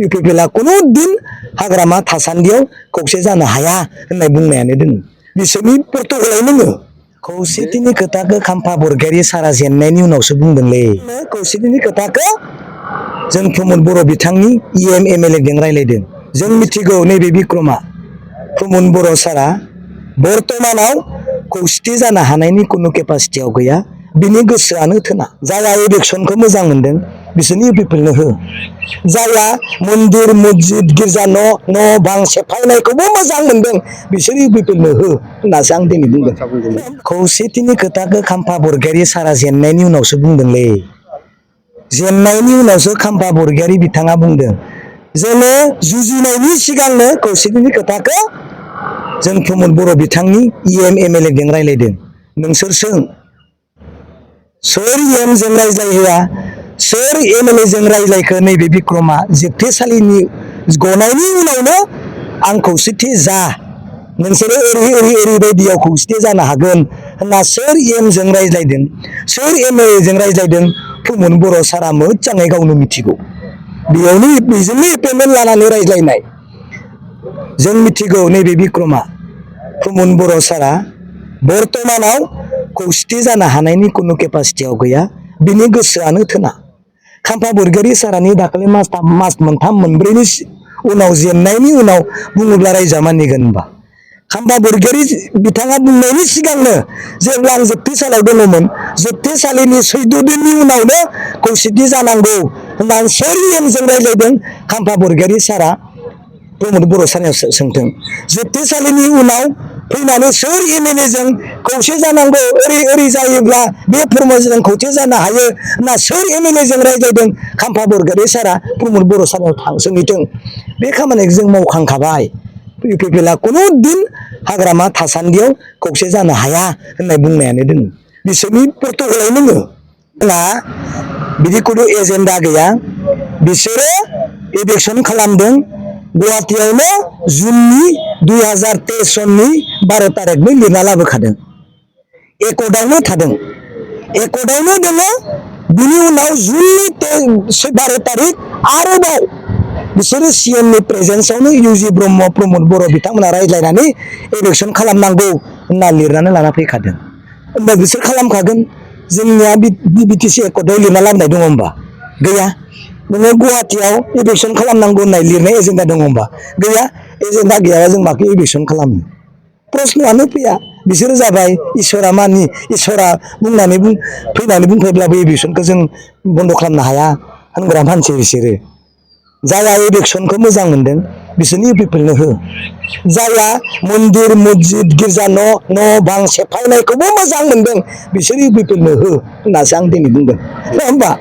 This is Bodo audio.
इउपिपिएलआ कुनु दिन हाग्रामा थासान्दियाव खौसे जानो हाया होननाय बुंनायानो दोङो बिसोरनि पर्टगलाव दोङो खौसेथिनि खोथाखौ खाम्फा बरगयारी सारा जेननायनि उनावसो बुंदोंलै खौसेथिनि खोथाखौ जों प्रमद बर' बिथांनि इएम एमएलए जों रायलायदों जों मिथिगौ नैबे बिक्रमा प्रमद बर' सारा बर्तमानाव खौसेथि जानो हानायनि कुनु केपासिटियाव गैया बिनि गोसोआनो थोना जायहा इलेक्सनखौ मोजां मोनदों बिसोरनि इउपिपिएलनो हो जायहा मन्दिर मस्जिद गिर्जा न' बां सेफायनायखौबो मोजां मोनदों बिसोर इउपिपिएलनो हो होननासो आं दिनै बुंदों खौसेथिनि खोथाखौ खाम्फा बरगयारी सारा जेननायनि उनावसो बुंदोंलै जेननायनि उनावसो खाम्फा बरगयारी बिथाङा बुंदों जोङो जुजिनायनि सिगांनो खौसेथिनि खोथाखौ जों प्रमद बर' बिथांनि इएम एमएलए जों रायलायदों नोंसोर सोर इएम जों रायज्लायहोआ सोर एमएलए जों रायज्लायखो नैबे बिक्रमा जोबथेसालिनि गनायनि उनावनो आं खौसेथि जा नोंसोरो ओरैबायदियाव खौसेथि जानो हागोन होनना सोर इएम जों रायज्लायदों सोर एमएलए जों रायज्लायदों प्रमद बर' सारा मोजाङै गावनो मिथिगौ बेयावनो बेजोंनो पेमेन्ट लानानै रायज्लायनाय जों मिथिगौ नैबे बिक्रमा प्रमद बर' सारा बर्तमानाव खौसेथि जानो हानायनि कुनु केपासिटियाव गैया बिनि गोसोआनो थोना खाम्फा बरगयारी सारानि दाखालि मास मोनथाम मोनब्रैनि उनाव जेननायनि उनाव बुङोब्ला रायजोआ मानिगोन होनबा खाम्फा बरगयारी बिथाङा बुंनायनि सिगांनो जेब्ला आं जोबथेसालियाव दङमोन जोबथेसालिनि 14 दिननि उनावनो खौसेथि जानांगौ होननानै सोर इएमजों रायज्लायदों खाम्फा बरगयारी सारा प्रमद बर' सारायाव सोंथों जोबथेसालिनि उनाव फैनानै सोर एमएलए जों खौसे जानांगौ ओरै जायोब्ला बे फर्मजों खौसे जानो हायो ना सोर एमएलए जों रायज्लायदों खाम्फा बरगयारी सारा प्रमद बर' सारायाव सोंहैथों बे खामानिखौ जों मावखांखाबाय इउपिपिएलआ कुनु दिन हाग्रामा थासान्दियाव खौसे जानो हाया होननाय बुंनायानो दोङो बिसोरनि पर्टगलाव दोङो ना बिदि कुनु एजेन्डा गैया बिसोरो इलेक्सन खालामदों गुवाहाटीयावनो जुननि 2023 सननि 12 तारिखनि लिरना लाबोखादों एकर्डआवनो थादों एकर्डआवनो दङो बिनि उनाव जुननि 12 तारिख आरोबाव बिसोरो सिएमनि प्रेजेन्सआवनो इउजि ब्रह्म प्रमद बर' बिथांमोना रायज्लायनानै इलेक्सन खालामनांगौ होनना लिरनानै लाना फैखादों होमबा बिसोर खालामखागोन जोंनिया बिटिसि एकर्डआव लिरना लाबोनाय दङ होमबा गैया नोङो गुवाहाटीयाव इलेक्सन खालामनांगौ होननाय लिरनाय एजेन्डा दङ होमबा गैया एजेन्डा गैयाबा जों माखौ इलेक्सन खालामनो प्रश्नआनो फैया बिसोरो जाबाय इसोरा मानि इसोरा बुंनानै फैनानै बुंफैब्लाबो इलेक्सनखौ जों बन्द खालामनो हाया होनग्रा मानसि बिसोरो जायहा इलेक्सनखौ मोजां मोनदों बिसोरनि इउपिपिएलनो हो जायहा मन्दिर मस्जिद गिर्जा न' बां सेफायनायखौबो मोजां मोनदों बिसोर इउपिपिएलनो हो होननासो आं दिनै बुंदों नङा होमबा